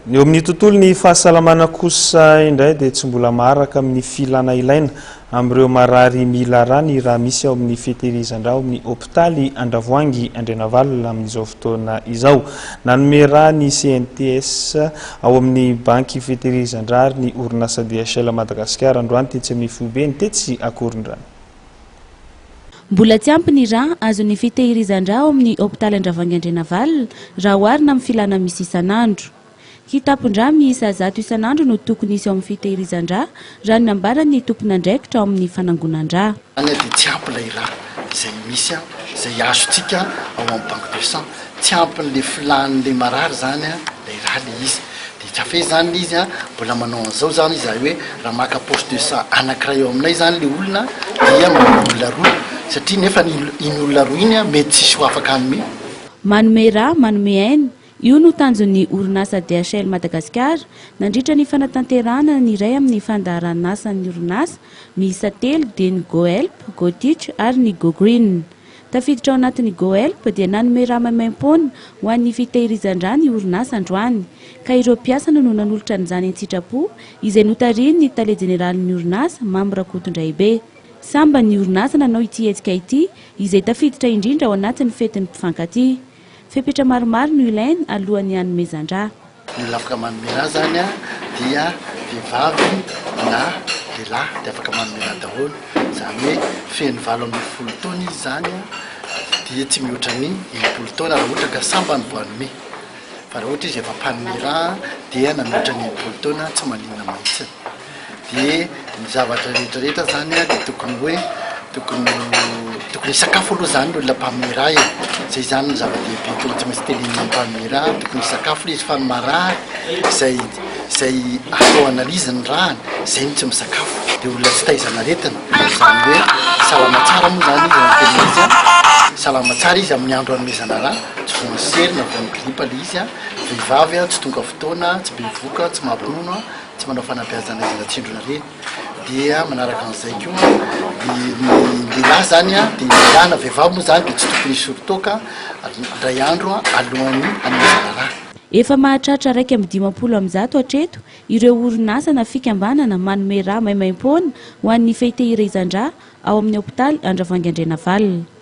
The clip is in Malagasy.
Ny eo amin'ny tontolon'ny fahasalamana kosa indray dia tsy mbola maharaka amin'ny filana ilaina amin'ireo marary mila rà ny rà misy ao amin'ny fitehirizan-drà ao amin'ny hopitaly Andravoahangy Andrianavalona amin'izao fotoana izao. Nanome rà ny CNTS ao amin'ny banky fitehirizan-drà ary ny orinasa DHL Madagasikara androany tetsy amin'ny foibeny tetsy Akorondrano. Mbola tsy ampy ny rà azon'ny fitehirizan-drà ao amin'ny hopitaly Andravoahangy Andrianavalona raha oharina amin'ny filana misy isan'andro. Kitapon-drà miisa 100 isan'andro no tokony hisy ao amin'ny fitehirizan-drà, raha ny nambaran'ny tompon'andraikitra ao amin'ny fanangonan-drà. Any dia tsy ampy ilay rà izay misy izay azontsika ao amin'ny banque de sang. Tsy ampin'ilay filàn'ilay marary izany ilay rà ilay izy. Dia tsy afehy izany ilay izy, mbola manao an'izao izany izahay hoe raha maka poche de sang anankiray eo aminay izany ilay olona dia manome olona roa satria nefa iny olona roa iny mety tsisy ho afaka hanome. Manome rà, manome aina, Io no tanjon'ny orinasa DHL Madagasikara nandritra ny fanatanterahana ny iray amin'ny fandaharanasan'ny orinasa miisa telo dia ny Go Help, Go Teach ary ny Go Green. Tafiditra ao anatin'ny Go Help dia nanome rà maimaimpoana ho an'ny fitehirizan-drà ny orinasa androany ka ireo mpiasana no nanolotra an'izany an-tsitrapo izay notarihin'ny tale jeneralin'ny orinasa Mamy Rakotondraibe. Sambany ny orinasa nanao ity hetsika ity izay tafiditra indrindra ao anatin'ny fetin'ny mpifankatia. Fepetra maromaro no ilaina alohan'ny hanomezan-drà. Ny olona afaka manome rà zany dia vehivavy na lehilahy dia afaka manome rà daholo, izany hoe feno 18 taona izy zany dia tsy mihoatra ny 60 taona raha ohatra ka sambany vao hanome, fa raha ohatra izy efa mpanome rà dia na mihoatra ny 60 taona tsy maninona mihitsy. Dia ny zavatra rehetra rehetra zany dia tokony hoe tokony tokony hisakafo aloha zany ny olona mpanome rà e, zay zany no zava-dehibe tokony tsy maintsy tenenina ny mpanome rà, tokony hisakafo le izy fa ny marary izay izay atao analyse ny ràny zay no tsy misakafo, dia olona tsy taizan'aretina, izany hoe salama tsara moa zany izy raha ny tena izy an, salama tsara izy amin'ny andro anomezana rà, tsy voan'ny sery na voan'ny gripa le izy an, vehivavy an, tsy tonga fotoana, tsy bevoka, tsy mampinono an. tsy manao fanabeazana aiza na tsindrona ireny dia manaraka an'izay koa ny ny lehilahy zany a dia lehilahy na vehivavy moa zany dia tsy tokony hisoro toaka indray andro alohan'ny hanomezana rà. Efa mahatratra 151 hatreto ireo orinasa na fikambanana manome rà maimaimpoana ho an'ny fehitehirizan-drà ao amin'ny hopitaly Andravoahangy Andrianavalona.